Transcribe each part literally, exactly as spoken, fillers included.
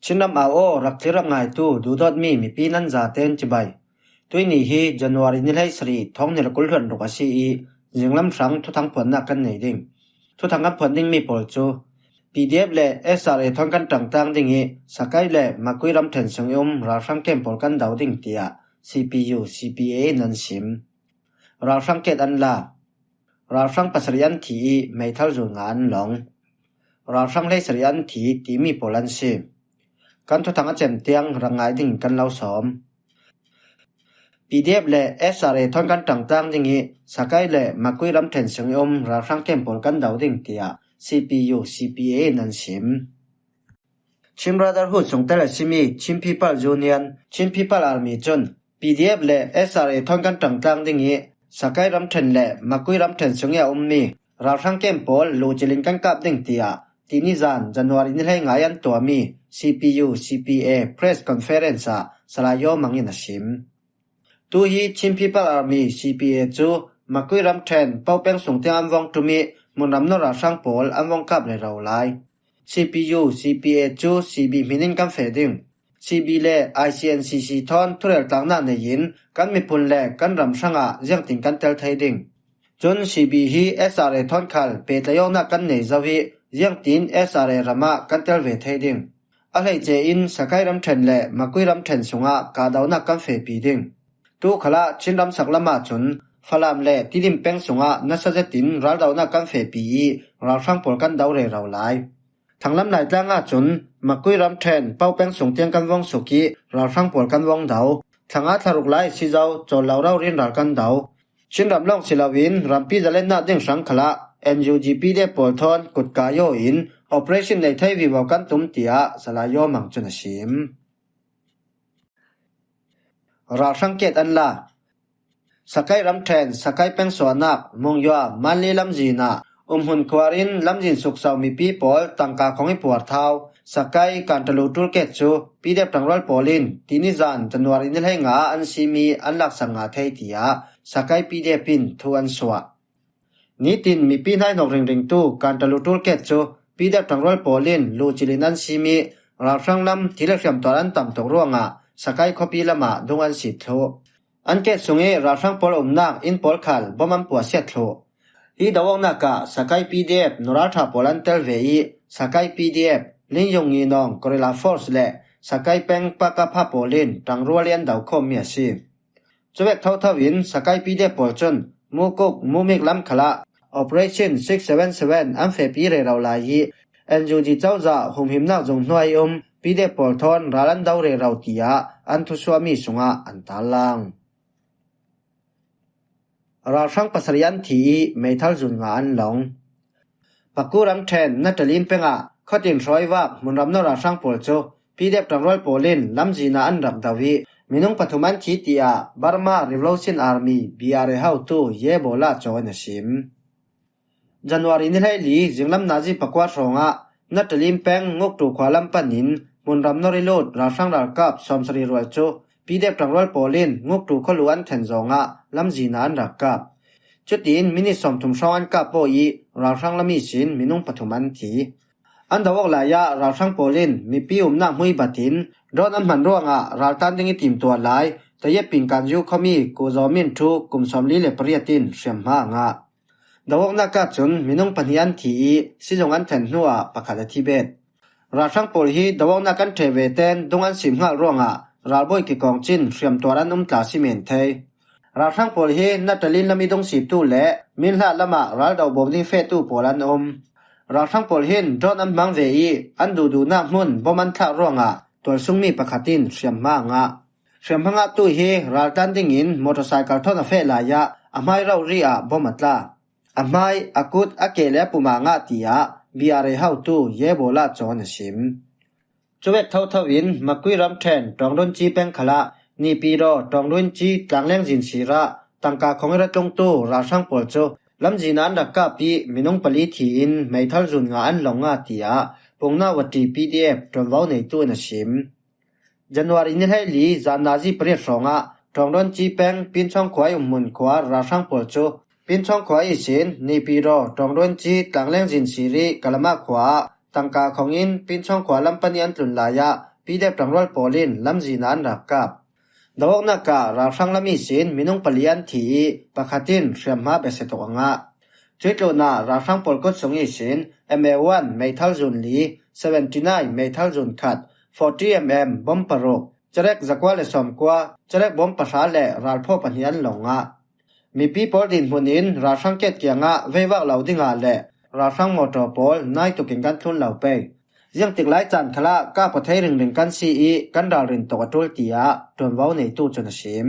Chin ram au aw rak thlir rak ngaitu duhdawtmi mipi nan zaten cibai. Tuini hi January ni hleisarih thawng hnih le kul hluan ruk a si ih, zinglam hrang thuthang phuannak kan nei ding. Thuthang kan phuan dingmi pawl cu P D F le S R A thawn kan ṭangtlang ding ih Sakai le Makui ramṭhen sung ih um ralhrang kem pawl kan do ding, tiah C P U, C P A in an sim. Ralhrang ket an la. Ralhrang pasarih an thi ih meithal zul nga an long. Ralhrang hleisarih an thi timi pawl an si. Kan thuthang a cem tiang rak ngai dingin kan lo sawm. P D F le S R A thawn kan ṭangtlang ding ih Sakai le Makui ramṭhen sung ih um ralhrang kem pawl kan do ding, tiah C P U, C P A in an sim. Chin Brotherhood sungtel a simi Chin People Union, Chin People Army cun P D F le S R A thawn kan ṭangtlang ding ih Sakai ramṭhen le Makui ramṭhen sung ih a ummi ralhrang kem pawl lucil in kan kap ding, tiah tini zan January ni hleinga ih an tuahmi C P U, C P A press conference ah Salai Yaw Mang in a sim. Tu hi Chin People Army, C P A cu Makui ramṭhen Paupeng sung tiang an vawng ṭum ih hmunram nawn ralhrang pawl an vawng kap rero lai. C P U, C P A cu C B hmin in kan feh ding. C B le I C N C C thawn thurel tlaknak nei in kan miphun le kan ram hrangah ziangtin kan tel thei ding. Cun C B hi S R A thawn khal pehtlaih awknak kan nei zo ih ziangtin S R A ram ah kan tel ve thei ding. A hleice in Sakai ramṭhen le Makui ramṭhen sungah kahdohnak kan fehpi ding. Tu khalah Chin ramsak lam ahcun Falam le Tidim peng sungah nasa zetin raldohnak kan fehpi ih ralhrang pawl kan do rero lai. Thanglam Laitlang ahcun Makui ramṭhen Paupeng sung tiang kan vawng suk ih ralhrang pawl kan vawng do. Thlanga thlaruk lai si zo, cawl lo rori in ral kan do. Chin ram lawng si loin rampi zalennak ding hrang khalah N U G P D F pawl thawn kutka yaw in operation nei thei vivo kan tum, tiah Salai Yaw Mang cun a sim. Ralhrang ket an la. Sakai ramṭhen Sakai peng suahnak Mungyua Manli lamzin ah umhmun khuar in lamzin sukso mipi pawl tangka khong ih puarthau Sakai Kantalu ṭulket cu P D F ṭangrual pawl in tini zan January ni hleinga ah an simi an laksak nga thei, tiah Sakai P D F in thu an suah. Nitin mipi hnaihnawk ringringtu Kantalu ṭulket cu P D F ṭangrual pawl in lucil in an simi ralhrang lam thil le hriamtuar an tam tuk ruangah Sakai khuapi lamah dung an sit thluh. An ket sungih ralhrang pawl umnak inn pawl khal bom an puahsiat thluh. Hi do awknak ah Sakai P D F nuralṭha pawl an tel ve ih Sakai P D F, Lingyung Nginawng Guerrilla Force le Sakai peng Pakapha pawl in ṭangrual ih an do khawmmi a si. Cuvek thotho in Sakai P D F pawl cun Mukuk, Mumik lam khalah Operation six seven seven an fehpi rero lai ih N U G cozah humhimnak zung hnuai um P D F pawl thawn ral an do rero, tiah an thusuahmi sungah an tarlang. Ralhrang pasarih an thi ih meithal zun nga an long. Paku ramṭhen Natalin pengah khuatin hrawivak hmunram nawn ralhrang pawl cu P D F ṭangrual pawl in lamzin ah an rak do ih minung pathum an thi, tiah Burma Revolution Army, B R A hotu Ye Bola Caw in a sim. January ni hleili zinglam nazi pakua hrawngah Natalin peng Nguktu khua lam panin hmunram nawn ih lut ralhrang ralkap sawmsarih rual cu P D F ṭangrual pawl in Nguktu khualu an then zawngah lamzin ah an rak kap. Cutin minit sawmthum hrawng an kap paoh ih ralhrang lam ihsin minung pathum an thi. An do awk lai ah ralhrang pawl in mipi umnak hmui batin drone an hman ruangah raltan ding ih timtuah lai Tayepin Kanyu khuami Ku Zaw Min Thu kum sawmli le pariat in hriamhma a ngah. Do awknak ahcun minung pahnih an thi ih sizung an then hnuah pakhat a thi bet. Ralhrang pawl hi do awknak an ṭheh ve ten dung an sim hngalh ruangah ralbawi kikawng cin hriamtuar an um tla si men thei. Ralhrang pawl hi Natalin lam ih dungsiptu le Minhlah lamah raldo bawm ding fehtu pawl an um. Ralhrang pawl hin drone an hmang ve ih an duhduhnak hmun bom an thlak ruangah tualsungmi pakhat in hriamhma a ngah. Hriamhma ngahtu hi raltan dingin motorcycle thawn a feh lai ah a hmai rori ah bom a tla. A hmai, a kut, a keh le a pum ah ngah, tiah B R A hotu Ye Bola Caw in a sim. Cuvek thotho in Makui ramṭhen Ṭawngdunci peng khalah Nipiro Ṭawngdunci tlangleng zin sirah tangka khong ih ra tlungtu ralhrang pawl cu lamzin ah an rak kap ih minung pali thi in meithal zun nga an long nga, tiah Pungna Wati P D F ṭuanvo neitu in a sim. January ni hleili zan nazi pariat hrawngah Ṭawngdunci peng Pinchawng khua ih umhmun khua ralhrang pawl cu Pinchawng khua ihsin Nipiro Ṭawngdunci tlangleng zin sirih Kalama khua ah tangka khong in Pinchawng khua lam pan ih an tlun lai ah PDF ṭangrual pawl in lamzina an rak kap. Doawknak ah ralhrang lam ihsin minung pali an thi ih pakhat in hriamhma besetok a ngah. Cuih tlunah ralhrang pawl kut sung ihsin M A one meithal zun li, seventy nine meithal zun khat, forty M M bom paruk, cerek zakua le sawmkua, cerek bom pahra le ralphaw pahnih an lawng ngah. Mipi pawl dinhmun in ralhrang gate kiangah veivak lo dingah le ralhrang mawtaw pawl naitukin kan thlun lo pei. Ziangtik lai caan khalah kap aw thei ringring kan si ih kan ralrin tawk a ṭul, tiah ṭuanvo neitu cun a sim.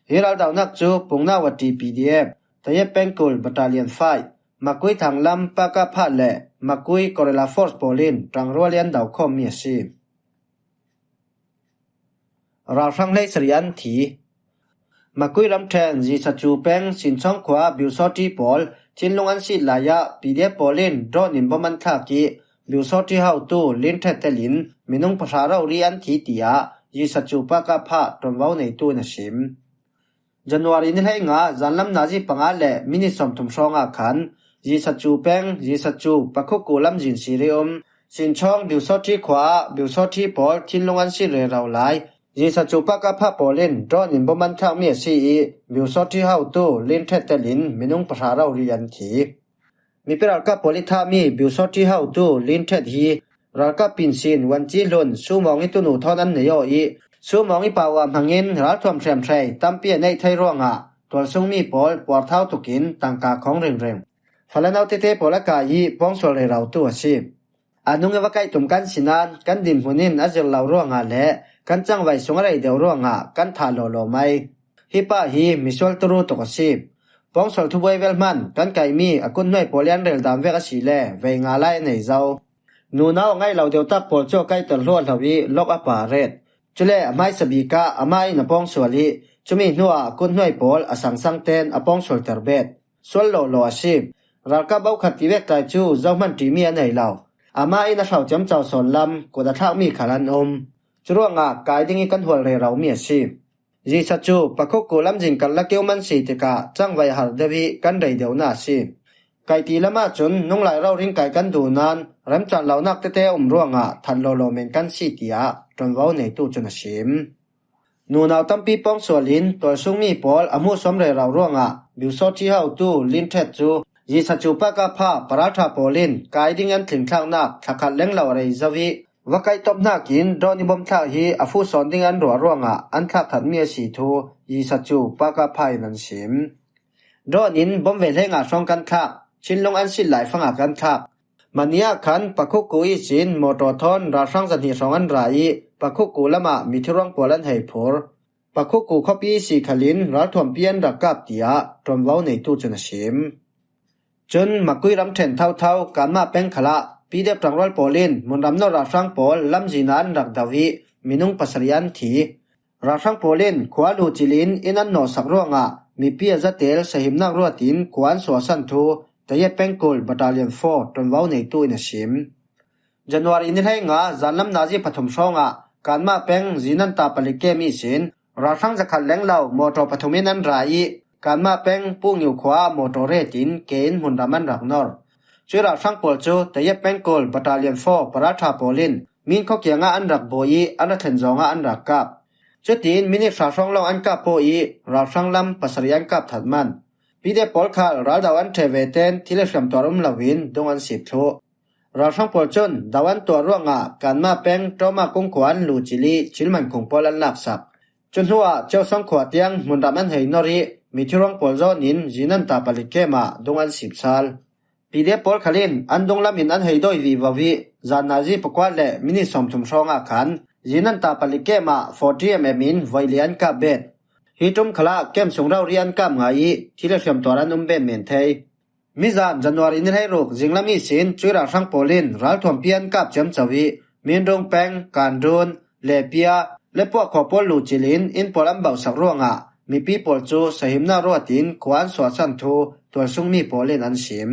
Hi raldohnak cu Pungna Wati PDF, Tayep Pengkul Battalion five, Makui Thanglam Pakapha le Makui Guerrilla Force pawl in ṭangrual ih an dokhawmmi a si. Ralhrang hleisarih an thi. Makui ramṭhen Zisacu peng Sinchawng khua Biusawṭi pawl thinlung an sit lai ah PDF pawl in drone in bom an thlak ih Biusawṭi hotu Linthet telin minung pahra rori an thi, tiah Zisacu Pakapha ṭuanvo neitu in a sim. January ni hleinga zanlam nazi panga le minit sawmthum hrawngah khan Zisacu peng, Zisacu Pakhuku lamzin sir ih um Sinchawng Biusawṭi khua ah Biusawṭi pawl thinlung an sit rero lai. Zisacu Pakapha pawl in drone in bom an thlakmi a si ih Biusawṭi hotu Linthet telin minung pahra rori an thi. Mipi ralkap pawl ih thahmi Biusawṭi hotu Linthet hi ralkap pinsin Wanci Hlun Sumawng ih tunu thawn an nei aw ih Sumawng ih pauah hmangin ralthuam hriamhrei tampi a neih thei ruangah tualsungmi pawl puarthau tukin tangka khawng ringring, falano tete pawl a kai ih pawngsual rerotu a si. A nung ih va kaihtum kan si nain kan dinhmun in a zir lo ruangah le kan cangvai sung a rei deuh ruangah kan thah lawlaw mai. Hi pa hi misual turu tuk a si. Pawngsual thubuai vel hman kan kaihmi a kuthnuai pawl ih an rel dan vek a si le vei nga lai a nei zo. Nunau a ngaih lo deuhtak pawl cu a kaihter hluahlo ih lok a pa ret. Cule a hmaisa bik ah amah in a pawngsual ih cumi hnuah a kuthnuai pawl a sangsang ten a pawngsualter bet. Sual lawlaw a si. Ralkap aukhat tivek tlai cu zohman ṭihmi a nei lo. Amah in a hro ciamco sawn lam kut a thlakmi khal an um. Curuangah kai ding ih kan hual reromi a si. Zisacu Pakhuku lamzin karlak ih um an si tikah cangvai a har deuh ih kan rei deuhnak a si. Kaihti lamah cun nunglai rori in kai kan duh nain remcan lonak tete a um ruangah that lawlaw men kan si, tiah ṭuanvo neitu cun a sim. Nunau tampi pawngsual in tualsungmi pawl a hmuhsuam rero ruangah Biusawṭi hotu Linthet cu Zisacu Pakapha paralṭha pawl in kai ding an tlingthlaknak thlakhat lenglo a rei zo ih va kaih tawp hnakin drone ih bom thlak hi a fuh sawn ding an ruah ruangah an thlak thatmi a si thu Zisacu Pakapha in an sim. Drone in bom vei hleinga hrawng kan thlak, thinlung an sit lai fangah kan thlak. Mani ah khan Pakhuku ihsin mawtaw thawn ralhrang zahnih hrawng an ra ih Pakhuku lamah mithiruang pawl an hei phur. Pakhuku khuapi ihsi khalin ralthuampi an rak kap, tiah ṭuanvo neitu cun a sim. Cun Makui ramṭhen thotho Kanmah peng khalah PDF ṭangrual pawl in hmunram nor ralhrang pawl lamzin ah an rak do ih minung pasarih an thi. Ralhrang pawl in khua luhcilh in inn an nawhsak ruangah mipi a zatel sahimnak ruat in khua an suahsan thu Tayep Pengkul Battalion four ṭuanvo neitu in a sim. January ni hleinga zanlam nazi pathum hrawngah Kanmah peng Zinanta palik kem ihsin ralhrang zakhat lenglo mawtaw pathum in an ra ih Kanmah peng Pungyu khua ah mawtaw ret in ke in hmunram an rak nor. Cuih ralhrang pawl cu Tayep Pengkul Battalion four paralṭha pawl in Min khua kiangah an rak bawh ih an ra thlen zawngah an rak kap. Cutiin minit hra hrawng lawng an kap paw ih ralhrang lam pasarih an kap that man. PDF pawl khal raldo an ṭheh ve ten thil a hriamtuar um loin dung an sip thluh. Ralhrang pawl cun do an tuah ruangah Kanmah peng Ṭawma kung khua an luhcilh ih Chilman khung pawl an laksak. Cu hnuah Ceuhsong khua tiang hmunram an hei nor ih mithiruang pawl zawnin Zinanta palik kem ah dung an sip sal. PDF pawl khal in an dunglam in an hei dawi vivo ih zan nazi pakua le minit sawmthum hrawngah khan Zinanta palik kem ah forty MM in voili an kap bet. Hi ṭum khalah kem sung rori an kap ngai ih thil a hriamtuar an um bet men thei. Mizan January ni hleiruk zinglam ihsin cuih ralhrang pawl in ralthuampi an kap ciamco ih Minrung peng, Kandun, Lepia, le Puah khua pawl luhcilh in inn pawl an bauhsak ruangah mipi pawl cu sahimnak ruat in khua an suahsan thu tualsungmi pawl in an sim.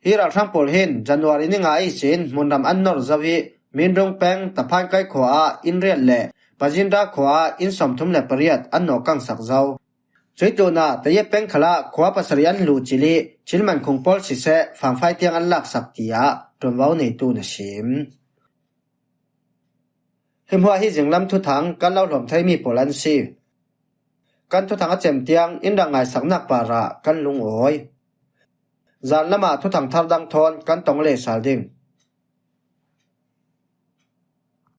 Hi ralhrang pawl hin January ni nga ihsin hmunram an nor zo ih Minrung peng Taphankai khua ah inn riat le Pazindra khua ah inn sawmthum le pariat an nawhkangsak zo. Cuih tlunah Tayep peng khalah khua pasarih an luhcilh ih Chilman khung pawl siseh fangfai tiang an laksak, tiah ṭuanvo neitu in a sim. Hi hmuah hi zinglam thuthang kan lo hlawm thei mi pawl an si. Kan thuthang a cem tiang in rak ngaisaknak parah kan lungawi. Zan lamah thuthang thar dang thawn kan tong leh sal ding.